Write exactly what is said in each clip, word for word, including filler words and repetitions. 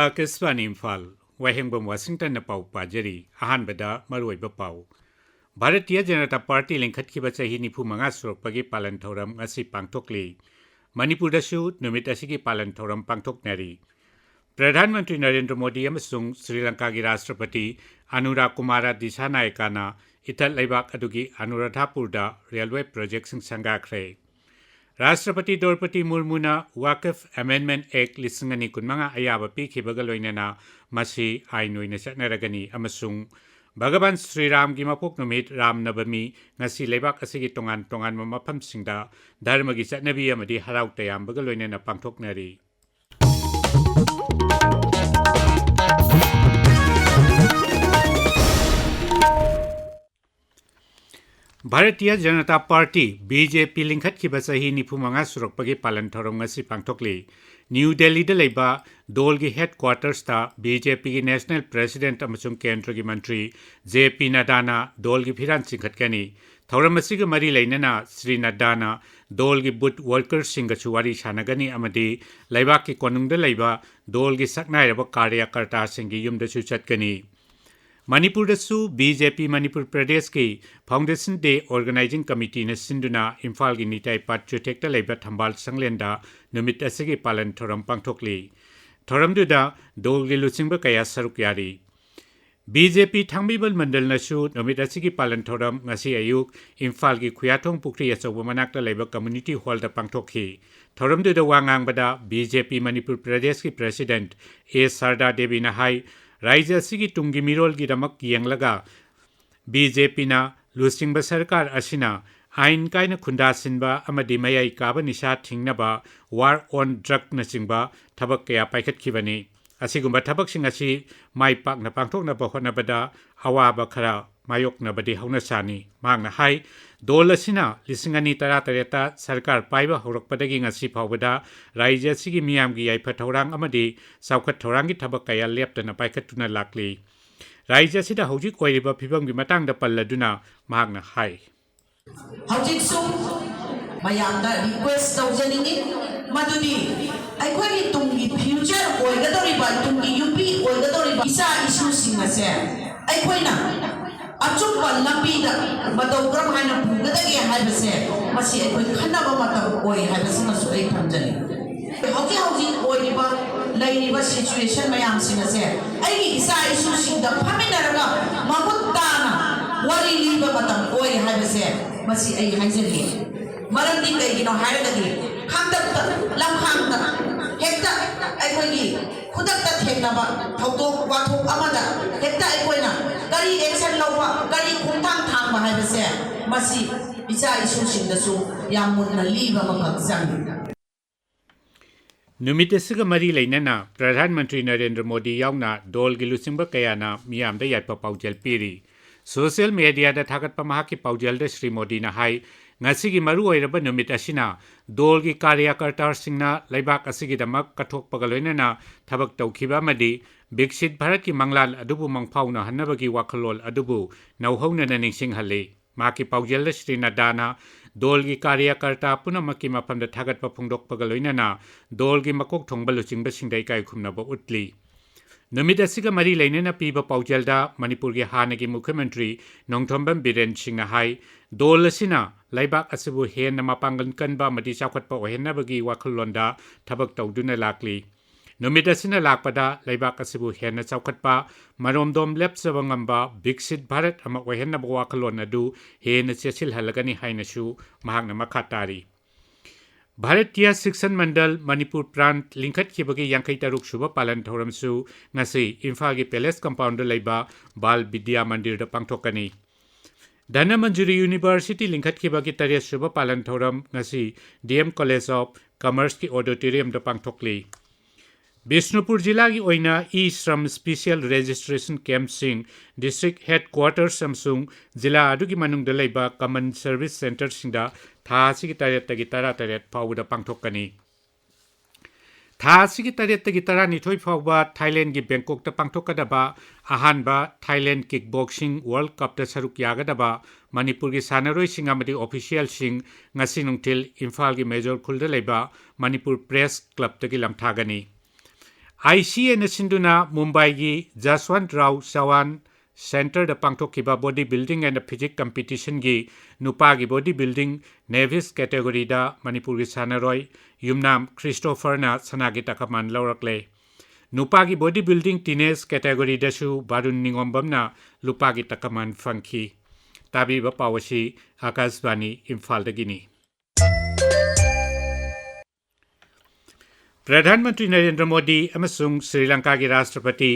ꯑꯥꯀꯥꯁꯕꯥꯅꯤ ꯏꯝꯐꯥꯜ, ꯋꯥꯍꯦꯡꯕꯝ ꯋꯥꯁꯤꯡꯇꯟꯅ ꯄꯥꯎ ꯄꯥꯖꯔꯤ꯫ ꯑꯍꯥꯟꯕꯗ ꯃꯔꯨꯑꯣꯏꯕ ꯄꯥꯎ꯫ ꯚꯥꯔꯇꯤꯌ ꯖꯅꯇꯥ ꯄꯥꯔꯇꯤ ꯂꯤꯡꯈꯠꯈꯤꯕ ꯆꯍꯤ ꯅꯤꯐꯨ ꯃꯉꯥ ꯁꯨꯔꯛꯄꯒꯤ ꯄꯥꯂꯟ ꯊꯧꯔꯝ ꯉꯁꯤ ꯄꯥꯡꯊꯣꯛꯂꯤ꯫ ꯃꯅꯤꯄꯨꯔꯗꯁꯨ ꯅꯨꯃꯤꯠ ꯑꯁꯤꯒꯤ ꯄꯥꯂꯟ ꯊꯧꯔꯝ ꯄꯥꯡꯊꯣꯛꯅꯔꯤ꯫ ꯄ꯭ꯔꯙꯥꯟ ꯃꯟꯇ꯭ꯔꯤ ꯅꯔꯦꯟꯗ꯭ꯔ ꯃꯣꯗꯤ ꯑꯃꯁꯨꯡ ꯁ꯭ꯔꯤ ꯂꯪꯀꯥꯒꯤ ꯔꯥꯁꯇ꯭ꯔꯄꯇꯤ ꯑꯅꯨꯔꯥ ꯀꯨꯃꯥꯔꯥ ꯗꯤꯁꯥꯅꯥꯌꯀꯥꯅ ꯏꯊꯠ ꯂꯩꯕꯥꯛ ꯑꯗꯨꯒꯤ ꯑꯅꯨꯔꯥꯙꯥꯄꯨꯔꯗ ꯔꯦꯜꯋꯦ ꯄ꯭ꯔꯣꯖꯦꯛꯁꯤꯡ ꯁꯪꯒꯥꯈ꯭ꯔꯦ꯫ ꯔꯥꯁꯇ꯭ꯔꯄꯇꯤ ꯗ꯭ꯔꯧꯄꯗꯤ ꯃꯨꯔꯃꯨꯅ ꯋꯥꯀꯐ ꯑꯦꯃꯦꯟꯗꯃꯦꯟꯠ ꯑꯦꯛꯠ ꯂꯤꯁꯤꯡ ꯑꯅꯤ ꯀꯨꯟꯃꯉꯥ ꯑꯌꯥꯕ ꯄꯤꯈꯤꯕꯒ ꯂꯣꯏꯅꯅ ꯃꯁꯤ ꯑꯥꯏꯟ ꯑꯣꯏꯅ ꯆꯠꯅꯔꯒꯅꯤ ꯑꯃꯁꯨꯡ ꯚꯒꯕꯥꯟ ꯁ꯭ꯔꯤꯔꯥꯝꯒꯤ ꯃꯄꯣꯛ ꯅꯨꯃꯤꯠ ꯔꯥꯝ ꯅꯕꯃꯤ ꯉꯁꯤ ꯂꯩꯕꯥꯛ ꯑꯁꯤꯒꯤ ꯇꯣꯉꯥꯟ ꯇꯣꯉꯥꯟꯕ ꯃꯐꯝꯁꯤꯡꯗ ꯙꯔꯃꯒꯤ ꯆꯠꯅꯕꯤ ꯑꯃꯗꯤ ꯍꯔꯥꯎ ꯇꯌꯥꯝꯕꯒ ꯂꯣꯏꯅꯅ ꯄꯥꯡꯊꯣꯛꯅꯔꯤ꯫ Bharatiya Janata party, B J ꯄꯤ, ꯂꯤꯡꯈꯠꯈꯤꯕ ꯆꯍꯤ ꯅꯤꯐꯨ ꯃꯉꯥ ꯁꯨꯔꯛꯄꯒꯤ ꯄꯥꯂꯟ ꯊꯧꯔꯝ ꯉꯁꯤ ꯄꯥꯡꯊꯣꯛꯂꯤ꯫ ꯅ꯭ꯌꯨ ꯗꯦꯜꯂꯤꯗ ꯂꯩꯕ ꯗꯣꯜꯒꯤ ꯍꯦꯗ ꯀ꯭ꯋꯥꯔꯇꯔꯁꯇ ꯕꯤ ꯖꯦ ꯄꯤꯒꯤ ꯅꯦꯁꯅꯦꯜ ꯄ꯭ꯔꯦꯁꯤꯗꯦꯟꯠ ꯑꯃꯁꯨꯡ ꯀꯦꯟꯗ꯭ꯔꯒꯤ ꯃꯟꯇ꯭ꯔꯤ ꯖꯦ ꯄꯤ ꯅꯗꯥꯅ ꯗꯣꯜꯒꯤ ꯐꯤꯔꯥꯟ ꯆꯤꯡꯈꯠꯀꯅꯤ꯫ ꯊꯧꯔꯝ ꯑꯁꯤꯒ ꯃꯔꯤ ꯂꯩꯅꯅ ꯁ꯭ꯔꯤ ꯅꯗꯥꯅ ꯗꯣꯜꯒꯤ ꯕꯨꯊ ꯋꯥꯔꯀꯔꯁꯤꯡꯒꯁꯨ ꯋꯥꯔꯤ ꯁꯥꯟꯅꯒꯅꯤ ꯑꯃꯗꯤ ꯂꯩꯕꯥꯛꯀꯤ ꯀꯣꯅꯨꯡꯗ ꯂꯩꯕ ꯗꯣꯜꯒꯤ ꯁꯛꯅꯥꯏꯔꯕ ꯀꯥꯔꯌꯀꯔꯇꯥꯁꯤꯡꯒꯤ ꯌꯨꯝꯗꯁꯨ ꯆꯠꯀꯅꯤ꯫ ꯃꯅꯤꯄꯨꯔꯗꯁꯨ ꯕꯤ ꯖꯦ ꯄꯤ ꯃꯅꯤꯄꯨꯔ ꯄ꯭ꯔꯗꯦꯁꯀꯤ ꯐꯥꯎꯟꯗꯦꯁꯟ ꯗꯦ ꯑꯣꯔꯒꯅꯥꯏꯖꯤꯡ ꯀꯃꯤꯇꯤꯅ ꯁꯤꯟꯗꯨꯅ ꯏꯝꯐꯥꯜꯒꯤ ꯅꯤꯇꯥꯏ ꯄꯥꯠ ꯆꯨꯊꯦꯛꯇ ꯂꯩꯕ ꯊꯝꯕꯥꯜ ꯁꯪꯂꯦꯟꯗ ꯅꯨꯃꯤꯠ ꯑꯁꯤꯒꯤ ꯄꯥꯂꯟ ꯊꯧꯔꯝ ꯄꯥꯡꯊꯣꯛꯂꯤ꯫ ꯊꯧꯔꯝꯗꯨꯗ ꯗꯣꯜꯒꯤ ꯂꯨꯆꯤꯡꯕ ꯀꯌꯥ ꯁꯔꯨꯛ ꯌꯥꯔꯤ꯫ ꯕꯤ ꯖꯦ ꯄꯤ ꯊꯥꯡꯃꯩꯕꯟ ꯃꯟꯗꯜꯅꯁꯨ ꯅꯨꯃꯤꯠ ꯑꯁꯤꯒꯤ ꯄꯥꯂꯟ ꯊꯧꯔꯝ ꯉꯁꯤ ꯑꯌꯨꯛ ꯏꯝꯐꯥꯜꯒꯤ ꯈꯨꯌꯥꯊꯣꯡ ꯄꯨꯈ꯭ꯔꯤ ꯑꯆꯧꯕ ꯃꯅꯥꯛꯇ ꯂꯩꯕ ꯀꯝꯃ꯭ꯌꯨꯅꯤꯇꯤ ꯍꯣꯜꯗ ꯄꯥꯡꯊꯣꯛꯈꯤ꯫ ꯊꯧꯔꯝꯗꯨꯗ ꯋꯥ ꯉꯥꯡꯕꯗ ꯕꯤ ꯖꯦ ꯄꯤ ꯃꯅꯤꯄꯨꯔ ꯄ꯭ꯔꯗꯦꯁꯀꯤ ꯄ꯭ꯔꯦꯁꯤꯗꯦꯟꯠ ꯑꯦ ꯁꯔꯗꯥ ꯗꯦꯕꯤꯅ ꯍꯥꯏ, ꯔꯥꯖ꯭ꯌ ꯑꯁꯤꯒꯤ ꯇꯨꯡꯒꯤ ꯃꯤꯔꯣꯜꯒꯤꯗꯃꯛ ꯌꯦꯡꯂꯒ ꯕꯤ ꯖꯦ ꯄꯤꯅ ꯂꯨꯆꯤꯡꯕ ꯁꯔꯀꯥꯔ ꯑꯁꯤꯅ ꯑꯥꯏꯟ ꯀꯥꯏꯅ ꯈꯨꯟꯗꯥ ꯁꯤꯟꯕ ꯑꯃꯗꯤ ꯃꯌꯥꯏ ꯀꯥꯕ ꯅꯤꯁꯥ ꯊꯤꯡꯅꯕ, ꯋꯥꯔ ꯑꯣꯟ ꯗ꯭ꯔꯒꯅꯆꯤꯡꯕ ꯊꯕꯛ ꯀꯌꯥ ꯄꯥꯏꯈꯠꯈꯤꯕꯅꯤ꯫ ꯑꯁꯤꯒꯨꯝꯕ ꯊꯕꯛꯁꯤꯡ ꯑꯁꯤ ꯃꯥꯏ ꯄꯥꯛꯅ ꯄꯥꯡꯊꯣꯛꯅꯕ ꯍꯣꯠꯅꯕꯗ ꯑꯋꯥꯕ ꯈꯔ ꯃꯥꯌꯣꯛꯅꯕꯗꯤ ꯍꯧꯅꯁꯥꯅꯤ꯫ ꯃꯍꯥꯛꯅ ꯍꯥꯏ, ꯗꯣꯜ ꯑꯁꯤꯅ ꯂꯤꯁꯤꯡ ꯑꯅꯤ ꯇꯔꯥꯇꯔꯦꯠꯇ ꯁꯔꯀꯥꯔ ꯄꯥꯏꯕ ꯍꯧꯔꯛꯄꯗꯒꯤ ꯉꯁꯤ ꯐꯥꯎꯕꯗ ꯔꯥꯖ꯭ꯌ ꯑꯁꯤꯒꯤ ꯃꯤꯌꯥꯝꯒꯤ ꯌꯥꯏꯐ ꯊꯧꯔꯥꯡ ꯑꯃꯗꯤ ꯆꯥꯎꯈꯠ ꯊꯧꯔꯥꯡꯒꯤ ꯊꯕꯛ ꯀꯌꯥ ꯂꯦꯞꯇꯅ ꯄꯥꯏꯈꯠꯇꯨꯅ ꯂꯥꯛꯂꯤ꯫ ꯔꯥꯖ꯭ꯌ ꯑꯁꯤꯗ ꯍꯧꯖꯤꯛ ꯑꯣꯏꯔꯤꯕ ꯐꯤꯕꯝꯒꯤ ꯃꯇꯥꯡꯗ ꯄꯜꯂꯗꯨꯅ ꯃꯍꯥꯛꯅ ꯍꯥꯏ꯫ ꯍꯧꯖꯤꯛꯁꯨ ꯃꯌꯥꯝꯗ ꯔꯤꯀ꯭ꯋꯦꯁ ꯇꯧꯖꯅꯤꯡꯏ, ꯃꯗꯨꯗꯤ ꯑꯩꯈꯣꯏꯒꯤ ꯇꯨꯡꯒꯤ future ꯑꯣꯏꯒꯗꯧꯔꯤꯕ, ꯇꯨꯡꯒꯤ ꯌꯨꯝꯕꯤ ꯑꯣꯏꯒꯗꯧꯔꯤꯕ ꯏꯆꯥ ꯏꯁꯨꯁꯤꯡ ꯑꯁꯦ ꯑꯩꯈꯣꯏꯅ ꯑꯆꯨꯝꯕ ꯂꯝꯕꯤꯗ ꯃꯇꯧ ꯀꯔꯝ ꯍꯥꯏꯅ ꯄꯨꯒꯗꯒꯦ ꯍꯥꯏꯕꯁꯦ, ꯃꯁꯤ ꯑꯩꯈꯣꯏ ꯈꯟꯅꯕ ꯃꯇꯝ ꯑꯣꯏ ꯍꯥꯏꯕꯁꯤꯃꯁꯨ ꯑꯩ ꯊꯝꯖꯅꯤꯡꯏ꯫ ꯍꯧꯖꯤꯛ ꯍꯧꯖꯤꯛ ꯑꯣꯏꯔꯤꯕ, ꯂꯩꯔꯤꯕ situation ꯃꯌꯥꯝꯁꯤꯡ ꯑꯁꯦ ꯑꯩꯒꯤ ꯏꯆꯥ ꯏꯁꯨꯁꯤꯡꯗ ꯐꯝꯃꯤꯟꯅꯔꯒ ꯃꯃꯨꯠ ꯇꯥꯅ ꯋꯥꯔꯤ ꯂꯤꯕ ꯃꯇꯝ ꯑꯣꯏ ꯍꯥꯏꯕꯁꯦ, ꯃꯁꯤ ꯑꯩ ꯍꯥꯏꯖꯒꯦ꯫ ꯃꯔꯝꯗꯤ ꯀꯩꯒꯤꯅꯣ ꯍꯥꯏꯔꯒꯗꯤ, ꯈꯥꯡꯇꯛꯇ, ꯂꯝꯈꯥꯡꯗ ꯍꯦꯛꯇ ꯑꯩꯈꯣꯏꯒꯤ ꯈꯨꯗꯛꯇ ꯊꯦꯡꯅꯕ ꯊꯧꯗꯣꯛ ꯋꯥꯊꯣꯛ ꯑꯃꯗ ꯍꯦꯛꯇ ꯑꯩꯈꯣꯏꯅ ꯀꯔꯤ action ꯂꯧꯕ, ꯀꯔꯤ ꯈꯣꯡꯊꯥꯡ ꯊꯥꯡꯕ ꯍꯥꯏꯕꯁꯦ, ꯃꯁꯤ ꯏꯆꯥ ꯏꯁꯨꯁꯤꯡꯗꯁꯨ ꯌꯥꯝ ꯃꯨꯟꯅ ꯂꯤꯕ ꯑꯃꯈꯛ ꯆꯪꯏ꯫ ꯅꯨꯃꯤꯠ ꯑꯁꯤꯒ ꯃꯔꯤ ꯂꯩꯅꯅ ꯄ꯭ꯔꯙꯥꯟ ꯃꯟꯇ꯭ꯔꯤ ꯅꯔꯦꯟꯗ꯭ꯔ ꯃꯣꯗꯤ ꯌꯥꯎꯅ ꯗꯣꯜꯒꯤ ꯂꯨꯆꯤꯡꯕ ꯀꯌꯥꯅ ꯃꯤꯌꯥꯝꯗ ꯌꯥꯏꯐ ꯄꯥꯎꯖꯦꯜ ꯄꯤꯔꯤ꯫ Social mediaꯗ ꯊꯥꯒꯠꯄ ꯃꯍꯥꯛꯀꯤ ꯄꯥꯎꯖꯦꯜꯗ ꯁ꯭ꯔꯤ ꯃꯣꯗꯤꯅ ꯍꯥꯏ, ꯉꯁꯤꯒꯤ ꯃꯔꯨꯑꯣꯏꯔꯕ ꯅꯨꯃꯤꯠ ꯑꯁꯤꯅ ꯗꯣꯜꯒꯤ ꯀꯥꯔꯌꯀꯔꯇꯥꯁꯤꯡꯅ ꯂꯩꯕꯥꯛ ꯑꯁꯤꯒꯤꯗꯃꯛ ꯀꯠꯊꯣꯛꯄꯒ ꯂꯣꯏꯅꯅ ꯊꯕꯛ ꯇꯧꯈꯤꯕ ꯑꯃꯗꯤ ꯕꯤꯛꯁꯤꯠ ꯚꯥꯔꯠꯀꯤ ꯃꯪꯂꯥꯟ ꯑꯗꯨꯕꯨ ꯃꯪꯐꯥꯎꯅꯍꯟꯅꯕꯒꯤ ꯋꯥꯈꯜꯂꯣꯟ ꯑꯗꯨꯕꯨ ꯅꯧꯍꯧꯅꯅ ꯅꯤꯡꯁꯤꯡꯍꯜꯂꯤ꯫ ꯃꯍꯥꯛꯀꯤ ꯄꯥꯎꯖꯦꯜꯗ ꯁ꯭ꯔꯤ ꯅꯗ꯭ꯗꯥꯅ ꯗꯣꯜꯒꯤ ꯀꯥꯔꯌꯀꯔꯇꯥ ꯄꯨꯝꯅꯃꯛꯀꯤ ꯃꯐꯝꯗ ꯊꯥꯒꯠꯄ ꯐꯣꯡꯗꯣꯛꯄꯒ ꯂꯣꯏꯅꯅ ꯗꯣꯜꯒꯤ ꯃꯀꯣꯛ ꯊꯣꯡꯕ ꯂꯨꯆꯤꯡꯕꯁꯤꯡꯗ ꯏꯀꯥꯏ ꯈꯨꯝꯅꯕ ꯎꯠꯂꯤ꯫ ꯅꯨꯃꯤꯠ ꯑꯁꯤꯒ ꯃꯔꯤ ꯂꯩꯅꯅ ꯄꯤꯕ ꯄꯥꯎꯖꯦꯜꯗ ꯃꯅꯤꯄꯨꯔꯒꯤ ꯍꯥꯟꯅꯒꯤ ꯃꯨꯈ꯭ꯌ ꯃꯟꯇ꯭ꯔꯤ ꯅꯣꯡꯊꯣꯝꯕꯝ ꯕꯤꯔꯦꯟ ꯁꯤꯡꯅ ꯍꯥꯏ, ꯗꯣꯜ ꯑꯁꯤꯅ ꯂꯩꯕꯥꯛ ꯑꯁꯤꯕꯨ ꯍꯦꯟꯅ ꯃꯄꯥꯡꯒꯜ ꯀꯟꯕ ꯑꯃꯗꯤ ꯆꯥꯎꯈꯠꯄ ꯑꯣꯏꯍꯟꯅꯕꯒꯤ ꯋꯥꯈꯜꯂꯣꯟꯗ ꯊꯕꯛ ꯇꯧꯗꯨꯅ ꯂꯥꯛꯂꯤ꯫ ꯅꯨꯃꯤꯠ ꯑꯁꯤꯅ ꯂꯥꯛꯄꯗ ꯂꯩꯕꯥꯛ ꯑꯁꯤꯕꯨ ꯍꯦꯟꯅ ꯆꯥꯎꯈꯠꯄ, ꯃꯔꯣꯝꯗꯣꯝ ꯂꯦꯞꯆꯕ ꯉꯝꯕ ꯕꯤꯛꯁꯤꯠ ꯚꯥꯔꯠ ꯑꯃ ꯑꯣꯏꯍꯟꯅꯕ ꯋꯥꯈꯜꯂꯣꯟ ꯑꯗꯨ ꯍꯦꯟꯅ ꯆꯦꯠꯁꯤꯜꯍꯜꯂꯒꯅꯤ ꯍꯥꯏꯅꯁꯨ ꯃꯍꯥꯛꯅ ꯃꯈꯥ ꯇꯥꯔꯤ꯫ ꯚꯥꯔꯠꯇꯤꯌꯥ ꯁꯤꯛꯁꯟ ꯃꯟꯗꯜ ꯃꯅꯤꯄꯨꯔ ꯄ꯭ꯔꯥꯟꯠ ꯂꯤꯡꯈꯠꯈꯤꯕꯒꯤ ꯌꯥꯡꯈꯩ ꯇꯔꯨꯛ ꯁꯨꯕ ꯄꯥꯂꯟ ꯊꯧꯔꯝꯁꯨ ꯉꯁꯤ ꯏꯝꯐꯥꯜꯒꯤ ꯄꯦꯂꯦꯁ ꯀꯝꯄꯥꯎꯟꯗ ꯂꯩꯕ ꯕꯥꯜ ꯕꯤꯗ꯭ꯌꯥ ꯃꯟꯗꯤꯔꯗ ꯄꯥꯡꯊꯣꯛꯀꯅꯤ꯫ ꯙꯅꯃꯟꯖꯨꯔꯤ ꯌꯨꯅꯤꯚꯔꯁꯤꯇꯤ ꯂꯤꯡꯈꯠꯈꯤꯕꯒꯤ ꯇꯔꯦꯠ ꯁꯨꯕ ꯄꯥꯂꯟ ꯊꯧꯔꯝ ꯉꯁꯤ D M College of Commerceꯀꯤ auditoriumꯗ ꯄꯥꯡꯊꯣꯛꯂꯤ꯫ Bishnupur ꯖꯤꯂꯥꯒꯤ ꯑꯣꯏꯅ E-Shram Special Registration Campꯁꯤꯡ district headquarters ꯑꯃꯁꯨꯡ ꯖꯤꯂꯥ ꯑꯗꯨꯒꯤ ꯃꯅꯨꯡꯗ ꯂꯩꯕ common service centreꯁꯤꯡꯗ ꯊꯥ ꯑꯁꯤꯒꯤ ꯇꯔꯦꯠꯇꯒꯤ ꯇꯔꯥꯇꯔꯦꯠ ꯐꯥꯎꯕꯗ ꯄꯥꯡꯊꯣꯛꯀꯅꯤ꯫ ꯊꯥ ꯑꯁꯤꯒꯤ ꯇꯔꯦꯠꯇꯒꯤ ꯇꯔꯥꯅꯤꯊꯣꯏ ꯐꯥꯎꯕ ꯊꯥꯏꯂꯦꯟꯒꯤ ꯕꯦꯡꯀꯣꯛꯇ ꯄꯥꯡꯊꯣꯛꯀꯗꯕ ꯑꯍꯥꯟꯕ ꯊꯥꯏꯂꯦꯟ ꯀꯤꯛ ꯕꯣꯛꯁꯤꯡ ꯋꯥꯔꯜ ꯀꯞꯇ ꯁꯔꯨꯛ ꯌꯥꯒꯗꯕ ꯃꯅꯤꯄꯨꯔꯒꯤ ꯁꯥꯟꯅꯔꯣꯏꯁꯤꯡ ꯑꯃꯗꯤ ꯑꯣꯐꯤꯁꯤꯌꯦꯜꯁꯤꯡ ꯉꯁꯤ ꯅꯨꯡꯊꯤꯜ ꯏꯝꯐꯥꯜꯒꯤ ꯃꯦꯖꯣꯔ ꯈꯨꯜꯗ ꯂꯩꯕ ꯃꯅꯤꯄꯨꯔ ꯄ꯭ꯔꯦꯁ ꯀ꯭ꯂꯕꯇꯒꯤ ꯂꯝꯊꯥꯒꯅꯤ꯫ ꯑꯥꯏ ꯁꯤ ꯑꯦꯅ ꯁꯤꯟꯗꯨꯅ ꯃꯨꯝꯕꯥꯏꯒꯤ ꯖꯁꯋꯟꯠ ꯔꯥꯎ ꯆꯋꯥꯟ ꯁꯦꯟꯇꯔꯗ ꯄꯥꯡꯊꯣꯛꯈꯤꯕ ꯕꯣꯗꯤ ꯕꯤꯜꯗꯤꯡ ꯑꯦꯟ ꯐꯤꯖꯤꯛ ꯀꯝꯄꯤꯇꯤꯁꯟꯒꯤ ꯅꯨꯄꯥꯒꯤ ꯕꯣꯗꯤ ꯕꯤꯜꯗꯤꯡ ꯅꯦꯚꯤꯁ ꯀꯦꯇꯦꯒꯣꯔꯤꯗ ꯃꯅꯤꯄꯨꯔꯒꯤ ꯁꯥꯟꯅꯔꯣꯏ ꯌꯨꯝꯅꯥꯝ ꯈ꯭ꯔꯤꯁꯇꯣꯐꯔꯅ ꯁꯅꯥꯒꯤ ꯇꯀꯃꯥꯟ ꯂꯧꯔꯛꯂꯦ꯫ ꯅꯨꯄꯥꯒꯤ ꯕꯣꯗꯤ ꯕꯤꯜꯗꯤꯡ ꯇꯤꯅꯦꯖ ꯀꯦꯇꯦꯒꯣꯔꯤꯗꯁꯨ ꯕꯥꯔꯨꯟ ꯅꯤꯉꯣꯝꯕꯝꯅ ꯂꯨꯄꯥꯒꯤ ꯇꯀꯃꯥꯟ ꯐꯪꯈꯤ꯫ ꯇꯥꯕꯤꯕ ꯄꯥꯎ ꯑꯁꯤ ꯑꯀꯥꯁꯕꯥꯅꯤ ꯏꯝꯐꯥꯜꯗꯒꯤꯅꯤ꯫ ꯄ꯭ꯔꯙꯥꯟ ꯃꯟꯇ꯭ꯔꯤ ꯅꯔꯦꯟꯗ꯭ꯔ ꯃꯣꯗꯤ ꯑꯃꯁꯨꯡ ꯁ꯭ꯔꯤ ꯂꯪꯀꯥꯒꯤ ꯔꯥꯁꯇ꯭ꯔꯄꯇꯤ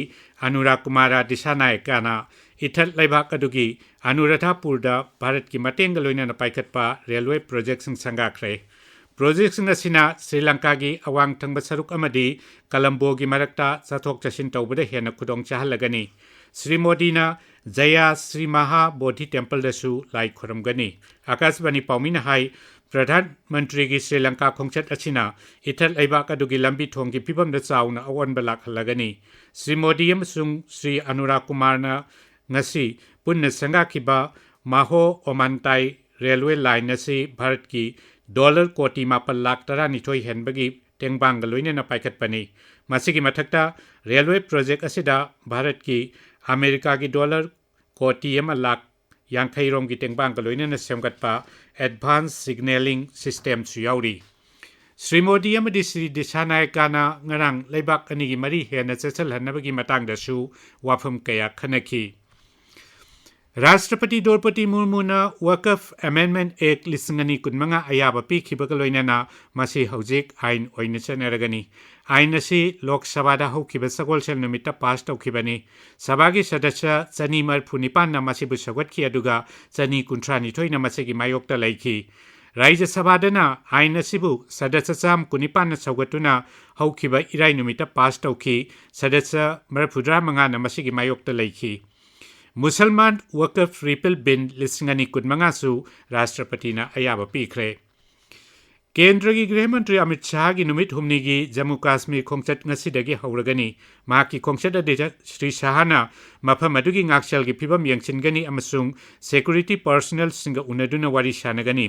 ꯑꯅꯨꯔꯥ ꯀꯨꯃꯥꯔꯥ ꯗꯤꯁꯥꯅꯥꯌꯀꯥꯅ ꯏꯊꯠ ꯂꯩꯕꯥꯛ ꯑꯗꯨꯒꯤ ꯑꯅꯨꯔꯥꯙꯥꯄꯨꯔꯗ ꯚꯥꯔꯠꯀꯤ ꯃꯇꯦꯡꯒ ꯂꯣꯏꯅꯅ ꯄꯥꯏꯈꯠꯄ ꯔꯦꯜꯋꯦ ꯄ꯭ꯔꯣꯖꯦꯛꯁꯤꯡ ꯁꯪꯒꯥꯈ꯭ꯔꯦ꯫ ꯄ꯭ꯔꯣꯖꯦꯛꯁꯤꯡ ꯑꯁꯤꯅ ꯁ꯭ꯔꯤ ꯂꯪꯀꯥꯒꯤ ꯑꯋꯥꯡ ꯊꯪꯕ ꯁꯔꯨꯛ ꯑꯃꯗꯤ ꯀꯂꯝꯕꯣꯒꯤ ꯃꯔꯛꯇ ꯆꯠꯊꯣꯛ ꯆꯠꯁꯤꯟ ꯇꯧꯕꯗ ꯍꯦꯟꯅ ꯈꯨꯗꯣꯡ ꯆꯥꯍꯜꯂꯒꯅꯤ꯫ ꯁ꯭ꯔꯤ ꯃꯣꯗꯤꯅ ꯖꯌꯥ ꯁ꯭ꯔꯤ ꯃꯍꯥ ꯕꯣꯙꯤ ꯇꯦꯝꯄꯜꯗꯁꯨ ꯂꯥꯏ ꯈꯨꯔꯨꯝꯒꯅꯤ꯫ ꯑꯀꯥꯁꯕꯥꯅꯤ ꯄꯥꯎꯃꯤꯅ ꯍꯥꯏ, ꯄ꯭ꯔꯙꯥꯟ ꯃꯟꯇ꯭ꯔꯤꯒꯤ ꯁ꯭ꯔꯤ ꯂꯪꯀꯥ ꯈꯣꯡꯆꯠ ꯑꯁꯤꯅ ꯏꯊꯠ ꯂꯩꯕꯥꯛ ꯑꯗꯨꯒꯤ ꯂꯝꯕꯤ ꯊꯣꯡꯒꯤ ꯐꯤꯕꯝꯗ ꯆꯥꯎꯅ ꯑꯑꯣꯟꯕ ꯂꯥꯛꯍꯜꯂꯒꯅꯤ꯫ ꯁ꯭ꯔꯤ ꯃꯣꯗꯤ ꯑꯃꯁꯨꯡ ꯁ꯭ꯔꯤ ꯑꯅꯨꯔꯥ ꯀꯨꯃꯥꯔꯅ ꯉꯁꯤ ꯄꯨꯟꯅ ꯁꯪꯒꯥꯈꯤꯕ ꯃꯥꯍꯣ ꯑꯣꯃꯥꯟꯇꯥꯏ ꯔꯦꯜꯋꯦ ꯂꯥꯏꯟ ꯑꯁꯤ ꯚꯥꯔꯠꯀꯤ ꯗꯣꯂꯔ ꯀꯣꯇꯤ ꯃꯥꯄꯜ ꯂꯥꯈ ꯇꯔꯥꯅꯤꯊꯣꯏ ꯍꯦꯟꯕꯒꯤ ꯇꯦꯡꯕꯥꯡꯒ ꯂꯣꯏꯅꯅ ꯄꯥꯏꯈꯠꯄꯅꯤ꯫ ꯃꯁꯤꯒꯤ ꯃꯊꯛꯇ ꯔꯦꯜꯋꯦ ꯄ꯭ꯔꯣꯖꯦꯛ ꯑꯁꯤꯗ ꯚꯥꯔꯠꯀꯤ ꯑꯃꯦꯔꯤꯀꯥꯒꯤ ꯗꯣꯂꯔ ꯀꯣꯇꯤ ꯑꯃ ꯂꯥꯈ ꯌꯥꯡꯈꯩ ꯔꯣꯝꯒꯤ ꯇꯦꯡꯕꯥꯡꯒ ꯂꯣꯏꯅꯅ ꯁꯦꯝꯒꯠꯄ ꯑꯦꯗꯚꯥꯟꯁ ꯁꯤꯒꯅꯦꯂꯤꯡ ꯁꯤꯁꯇꯦꯝꯁꯨ ꯌꯥꯎꯔꯤ꯫ ꯁ꯭ꯔꯤ ꯃꯣꯗꯤ ꯑꯃꯗꯤ ꯁ꯭ꯔꯤ ꯗꯤꯁꯥꯅꯥꯌꯀꯥꯅ ꯉꯔꯥꯡ ꯂꯩꯕꯥꯛ ꯑꯅꯤꯒꯤ ꯃꯔꯤ ꯍꯦꯟꯅ ꯆꯦꯠꯁꯤꯜꯍꯟꯅꯕꯒꯤ ꯃꯇꯥꯡꯗꯁꯨ ꯋꯥꯐꯝ ꯀꯌꯥ ꯈꯟꯅꯈꯤ꯫ ꯔꯥꯁꯇ꯭ꯔꯄꯇꯤ ꯗ꯭ꯔꯧꯄꯗꯤ ꯃꯨꯔꯃꯨꯅ ꯋꯀꯐ ꯑꯦꯃꯦꯟꯗꯃꯦꯟꯠ ꯑꯦꯛ ꯂꯤꯁꯤꯡ ꯑꯅꯤ ꯀꯨꯟꯃꯉꯥ ꯑꯌꯥꯕ ꯄꯤꯈꯤꯕꯒ ꯂꯣꯏꯅꯅ ꯃꯁꯤ ꯍꯧꯖꯤꯛ ꯑꯥꯏꯟ ꯑꯣꯏꯅ ꯆꯠꯅꯔꯒꯅꯤ꯫ ꯑꯥꯏꯟ ꯑꯁꯤ ꯂꯣꯛ ꯁꯚꯥꯗ ꯍꯧꯈꯤꯕ ꯁꯒꯣꯜꯁꯦꯜ ꯅꯨꯃꯤꯠꯇ ꯄꯥꯁ ꯇꯧꯈꯤꯕꯅꯤ꯫ ꯁꯚꯥꯒꯤ ꯁꯗꯁ꯭ꯌ ꯆꯅꯤ ꯃꯔꯤꯐꯨ ꯅꯤꯄꯥꯟꯅ ꯃꯁꯤꯕꯨ ꯁꯧꯒꯠꯈꯤ, ꯑꯗꯨꯒ ꯆꯅꯤ ꯀꯨꯟꯊ꯭ꯔꯥ ꯅꯤꯊꯣꯏꯅ ꯃꯁꯤꯒꯤ ꯃꯥꯌꯣꯛꯇ ꯂꯩꯈꯤ꯫ ꯔꯥꯖ꯭ꯌ ꯁꯚꯥꯗꯅ ꯑꯥꯏꯟ ꯑꯁꯤꯕꯨ ꯁꯗꯁ꯭ꯌ ꯆꯥꯝ ꯀꯨꯟꯅꯤꯄꯥꯟꯅ ꯁꯧꯒꯠꯇꯨꯅ ꯍꯧꯈꯤꯕ ꯏꯔꯥꯏ ꯅꯨꯃꯤꯠꯇ ꯄꯥꯁ ꯇꯧꯈꯤ꯫ ꯁꯗꯁ꯭ꯌ ꯃꯔꯤꯐꯨꯇꯔꯥ ꯃꯉꯥꯅ ꯃꯁꯤꯒꯤ ꯃꯥꯌꯣꯛꯇ ꯂꯩꯈꯤ꯫ ꯃꯨꯁꯜꯃꯥꯟ ꯋꯀꯐ ꯔꯤꯄꯤꯜ ꯕꯤꯜ ꯂꯤꯁꯤꯡ ꯑꯅꯤ ꯀꯨꯟꯃꯉꯥꯁꯨ ꯔꯥꯁꯇ꯭ꯔꯄꯇꯤꯅ ꯑꯌꯥꯕ ꯄꯤꯈ꯭ꯔꯦ꯫ ꯀꯦꯟꯗ꯭ꯔꯒꯤ ꯒ꯭ꯔꯤꯍ ꯃꯟꯇ꯭ꯔꯤ ꯑꯃꯤꯠ ꯁꯥꯍꯒꯤ ꯅꯨꯃꯤꯠ ꯍꯨꯝꯅꯤꯒꯤ ꯖꯝꯃꯨ ꯀꯥꯁꯃꯤꯔ ꯈꯣꯡꯆꯠ ꯉꯁꯤꯗꯒꯤ ꯍꯧꯔꯒꯅꯤ꯫ ꯃꯍꯥꯛꯀꯤ ꯈꯣꯡꯆꯠ ꯑꯗꯨꯗ ꯁ꯭ꯔꯤ ꯁꯥꯍꯅ ꯃꯐꯝ ꯑꯗꯨꯒꯤ ꯉꯥꯛꯁꯦꯜꯒꯤ ꯐꯤꯕꯝ ꯌꯦꯡꯁꯤꯟꯒꯅꯤ ꯑꯃꯁꯨꯡ ꯁꯦꯀ꯭ꯌꯨꯔꯤꯇꯤ ꯄꯔꯁꯣꯅꯦꯜꯁꯤꯡꯒ ꯎꯅꯗꯨꯅ ꯋꯥꯔꯤ ꯁꯥꯟꯅꯒꯅꯤ꯫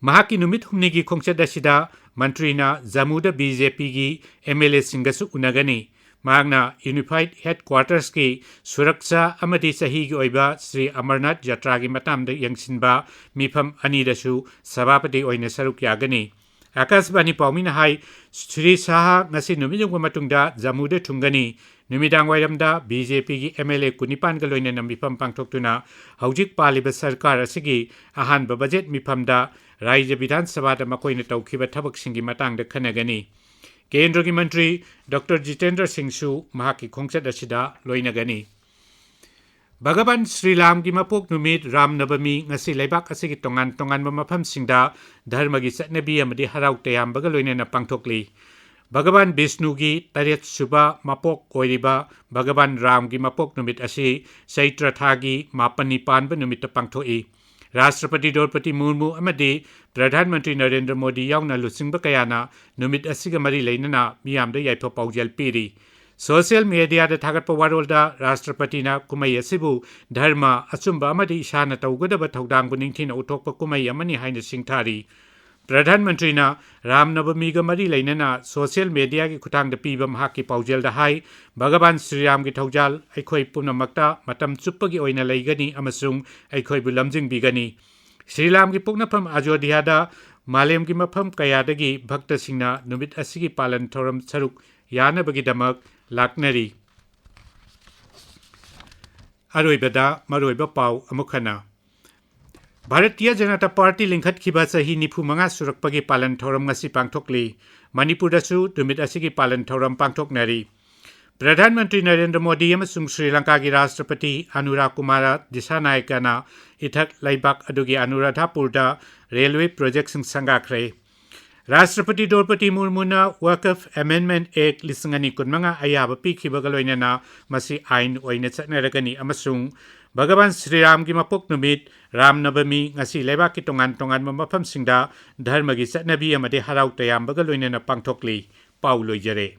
ꯃꯍꯥꯛꯀꯤ ꯅꯨꯃꯤꯠ ꯍꯨꯝꯅꯤꯒꯤ ꯈꯣꯡꯆꯠ ꯑꯁꯤꯗ ꯃꯟꯇ꯭ꯔꯤꯅ ꯖꯝꯃꯨꯗ ꯕꯤ ꯖꯦ ꯄꯤꯒꯤ ꯑꯦꯝ ꯑꯦꯜ ꯑꯦꯁꯤꯡꯒꯁꯨ ꯎꯅꯒꯅꯤ꯫ ꯃꯍꯥꯛꯅ ꯌꯨꯅꯤꯐꯥꯏꯗ ꯍꯦꯗꯀ꯭ꯋꯥꯔꯇꯔꯁꯀꯤ ꯁꯨꯔꯛꯁꯥ ꯑꯃꯗꯤ ꯆꯍꯤꯒꯤ ꯑꯣꯏꯕ ꯁ꯭ꯔꯤ ꯑꯃꯔꯅꯥꯊ ꯖꯇ꯭ꯔꯥꯒꯤ ꯃꯇꯥꯡꯗ ꯌꯦꯡꯁꯤꯟꯕ ꯃꯤꯐꯝ ꯑꯅꯤꯗꯁꯨ ꯁꯚꯥꯄꯇꯤ ꯑꯣꯏꯅ ꯁꯔꯨꯛ ꯌꯥꯒꯅꯤ꯫ ꯑꯥꯀꯥꯁꯕꯥꯅꯤ ꯄꯥꯎꯃꯤꯅ ꯍꯥꯏ, ꯁ꯭ꯔꯤ ꯁꯥꯍ ꯉꯁꯤ ꯅꯨꯃꯤꯠ ꯌꯨꯡꯕ ꯃꯇꯨꯡꯗ ꯖꯝꯃꯨꯗ ꯊꯨꯡꯒꯅꯤ꯫ ꯅꯨꯃꯤꯗꯥꯡ ꯋꯥꯏꯔꯝꯗ ꯕꯤ ꯖꯦ ꯄꯤꯒꯤ ꯑꯦꯝ ꯑꯦꯜ ꯑꯦ ꯀꯨꯟꯅꯤꯄꯥꯟꯒ ꯂꯣꯏꯅꯅ ꯃꯤꯐꯝ ꯄꯥꯡꯊꯣꯛꯇꯨꯅ ꯍꯧꯖꯤꯛ ꯄꯥꯜꯂꯤꯕ ꯁꯔꯀꯥꯔ ꯑꯁꯤꯒꯤ ꯑꯍꯥꯟꯕ ꯕꯖꯦꯠ ꯃꯤꯐꯝꯗ ꯔꯥꯖ꯭ꯌ ꯕꯤꯙꯥꯟ ꯁꯚꯥꯗ ꯃꯈꯣꯏꯅ ꯇꯧꯈꯤꯕ ꯊꯕꯛꯁꯤꯡꯒꯤ ꯃꯇꯥꯡꯗ ꯈꯟꯅꯒꯅꯤ꯫ ꯀꯦꯟꯗ꯭ꯔꯒꯤ ꯃꯟꯇ꯭ꯔꯤ ꯗꯣꯛꯇꯔ ꯖꯤꯇꯦꯟꯗ꯭ꯔ ꯁꯤꯡꯁꯨ ꯃꯍꯥꯛꯀꯤ ꯈꯣꯡꯆꯠ ꯑꯁꯤꯗ ꯂꯣꯏꯅꯒꯅꯤ꯫ ꯚꯒꯕꯥꯟ ꯁ꯭ꯔꯤ ꯔꯥꯝꯒꯤ ꯃꯄꯣꯛ ꯅꯨꯃꯤꯠ ꯔꯥꯝ ꯅꯕꯃꯤ ꯉꯁꯤ ꯂꯩꯕꯥꯛ ꯑꯁꯤꯒꯤ ꯇꯣꯉꯥꯟ ꯇꯣꯉꯥꯟꯕ ꯃꯐꯝꯁꯤꯡꯗ ꯙꯔꯃꯒꯤ ꯆꯠꯅꯕꯤ ꯑꯃꯗꯤ ꯍꯔꯥꯎ ꯇꯌꯥꯝꯕꯒ ꯂꯣꯏꯅꯅ ꯄꯥꯡꯊꯣꯛꯂꯤ꯫ ꯚꯒꯕꯥꯟ ꯕꯤꯁꯅꯨꯒꯤ ꯇꯔꯦꯠ ꯁꯨꯕ ꯃꯄꯣꯛ ꯑꯣꯏꯔꯤꯕ ꯚꯒꯕꯥꯟ ꯔꯥꯝꯒꯤ ꯃꯄꯣꯛ ꯅꯨꯃꯤꯠ ꯑꯁꯤ ꯆꯩꯇ꯭ꯔ ꯊꯥꯒꯤ ꯃꯥꯄꯟꯅꯤ ꯄꯥꯟꯕ ꯅꯨꯃꯤꯠꯇ ꯄꯥꯡꯊꯣꯛꯏ꯫ ꯔꯥꯁꯇ꯭ꯔꯄꯇꯤ ꯗ꯭ꯔꯧꯄꯗꯤ ꯃꯨꯔꯃꯨ ꯑꯃꯗꯤ ꯄ꯭ꯔꯙꯥꯟ ꯃꯟꯇ꯭ꯔꯤ ꯅꯔꯦꯟꯗ꯭ꯔ ꯃꯣꯗꯤ ꯌꯥꯎꯅ ꯂꯨꯆꯤꯡꯕ ꯀꯌꯥꯅ ꯅꯨꯃꯤꯠ ꯑꯁꯤꯒ ꯃꯔꯤ ꯂꯩꯅꯅ ꯃꯤꯌꯥꯝꯗ ꯌꯥꯏꯐ ꯄꯥꯎꯖꯦꯜ ꯄꯤꯔꯤ꯫ ꯁꯣꯁꯤꯌꯦꯜ ꯃꯦꯗꯤꯌꯥꯗ ꯊꯥꯒꯠꯄ ꯋꯥꯔꯣꯜꯗ ꯔꯥꯁꯇ꯭ꯔꯄꯇꯤꯅ ꯀꯨꯝꯍꯩ ꯑꯁꯤꯕꯨ ꯙꯔꯃ, ꯑꯆꯨꯝꯕ ꯑꯃꯗꯤ ꯏꯁꯥꯅ ꯇꯧꯒꯗꯕ ꯊꯧꯗꯥꯡꯕꯨ ꯅꯤꯡꯊꯤꯅ ꯎꯠꯊꯣꯛꯄ ꯀꯨꯝꯍꯩ ꯑꯃꯅꯤ ꯍꯥꯏꯅ ꯁꯤꯡꯊꯥꯔꯤ꯫ ꯄ꯭ꯔꯙꯥꯟ ꯃꯟꯇ꯭ꯔꯤꯅ ꯔꯥꯝ ꯅꯕꯃꯤꯒ ꯃꯔꯤ ꯂꯩꯅꯅ ꯁꯣꯁꯤꯌꯦꯜ ꯃꯦꯗꯤꯌꯥꯒꯤ ꯈꯨꯠꯊꯥꯡꯗ ꯄꯤꯕ ꯃꯍꯥꯛꯀꯤ ꯄꯥꯎꯖꯦꯜꯗ ꯍꯥꯏ, ꯚꯒꯕꯥꯟ ꯁ꯭ꯔꯤꯔꯥꯝꯒꯤ ꯊꯧꯖꯥꯜ ꯑꯩꯈꯣꯏ ꯄꯨꯝꯅꯃꯛꯇ ꯃꯇꯝ ꯆꯨꯞꯄꯒꯤ ꯑꯣꯏꯅ ꯂꯩꯒꯅꯤ ꯑꯃꯁꯨꯡ ꯑꯩꯈꯣꯏꯕꯨ ꯂꯝꯖꯤꯡꯕꯤꯒꯅꯤ꯫ ꯁ꯭ꯔꯤꯔꯥꯝꯒꯤ ꯄꯣꯛꯅꯐꯝ ꯑꯌꯣꯙ꯭ꯌꯥꯗ ꯃꯥꯂꯦꯝꯒꯤ ꯃꯐꯝ ꯀꯌꯥꯗꯒꯤ ꯚꯛꯇꯁꯤꯡꯅ ꯅꯨꯃꯤꯠ ꯑꯁꯤꯒꯤ ꯄꯥꯂꯟ ꯊꯧꯔꯝ ꯁꯔꯨꯛ ꯌꯥꯅꯕꯒꯤꯗꯃꯛ ꯂꯥꯛꯅꯔꯤ꯫ ꯑꯔꯣꯏꯕꯗ ꯃꯔꯨꯑꯣꯏꯕ ꯄꯥꯎ ꯑꯃꯨꯛ ꯍꯟꯅ꯫ ꯚꯥꯔꯇꯤꯌ ꯖꯅꯇꯥ ꯄꯥꯔꯇꯤ ꯂꯤꯡꯈꯠꯈꯤꯕ ꯆꯍꯤ ꯅꯤꯐꯨ ꯃꯉꯥ ꯁꯨꯔꯛꯄꯒꯤ ꯄꯥꯂꯟ ꯊꯧꯔꯝ ꯉꯁꯤ ꯄꯥꯡꯊꯣꯛꯂꯤ꯫ ꯃꯅꯤꯄꯨꯔꯗꯁꯨ ꯅꯨꯃꯤꯠ ꯑꯁꯤꯒꯤ ꯄꯥꯂꯟ ꯊꯧꯔꯝ ꯄꯥꯡꯊꯣꯛꯅꯔꯤ꯫ ꯄ꯭ꯔꯙꯥꯟ ꯃꯟꯇ꯭ꯔꯤ ꯅꯔꯦꯟꯗ꯭ꯔ ꯃꯣꯗꯤ ꯑꯃꯁꯨꯡ ꯁ꯭ꯔꯤ ꯂꯪꯀꯥꯒꯤ ꯔꯥꯁꯇ꯭ꯔꯄꯇꯤ ꯑꯅꯨꯔꯥ ꯀꯨꯃꯥꯔ ꯗꯤꯁꯥꯅꯥꯌꯀꯅ ꯏꯊꯛ ꯂꯩꯕꯥꯛ ꯑꯗꯨꯒꯤ ꯑꯅꯨꯔꯥꯙꯥꯄꯨꯔꯗ ꯔꯦꯜꯋꯦ ꯄ꯭ꯔꯣꯖꯦꯛꯁꯤꯡ ꯁꯪꯒꯥꯈ꯭ꯔꯦ꯫ ꯔꯥꯁꯇ꯭ꯔꯄꯇꯤ ꯗ꯭ꯔꯧꯄꯗꯤ ꯃꯨꯔꯃꯨꯅ ꯋꯥꯀꯐ ꯑꯦꯃꯦꯟꯗꯃꯦꯟꯠ ꯑꯦꯛ ꯂꯤꯁꯤꯡ ꯑꯅꯤ ꯀꯨꯟꯃꯉꯥ ꯑꯌꯥꯕ ꯄꯤꯈꯤꯕꯒ ꯂꯣꯏꯅꯅ ꯃꯁꯤ ꯑꯥꯏꯟ ꯑꯣꯏꯅ ꯆꯠꯅꯔꯒꯅꯤ ꯑꯃꯁꯨꯡ ꯚꯒꯕꯥꯟ ꯁ꯭ꯔꯤꯔꯥꯝꯒꯤ ꯃꯄꯣꯛ ꯅꯨꯃꯤꯠ, ꯔꯥꯝ ꯅꯕꯃꯤ, ꯉꯁꯤ ꯂꯩꯕꯥꯛꯀꯤ ꯇꯣꯉꯥꯟ ꯇꯣꯉꯥꯟꯕ ꯃꯐꯝꯁꯤꯡꯗ ꯙꯔꯃꯒꯤ ꯆꯠꯅꯕꯤ ꯑꯃꯗꯤ ꯍꯔꯥꯎ ꯇꯌꯥꯝꯕꯒ ꯂꯣꯏꯅꯅ ꯄꯥꯡꯊꯣꯛꯂꯤ꯫ ꯄꯥꯎ ꯂꯣꯏꯖꯔꯦ꯫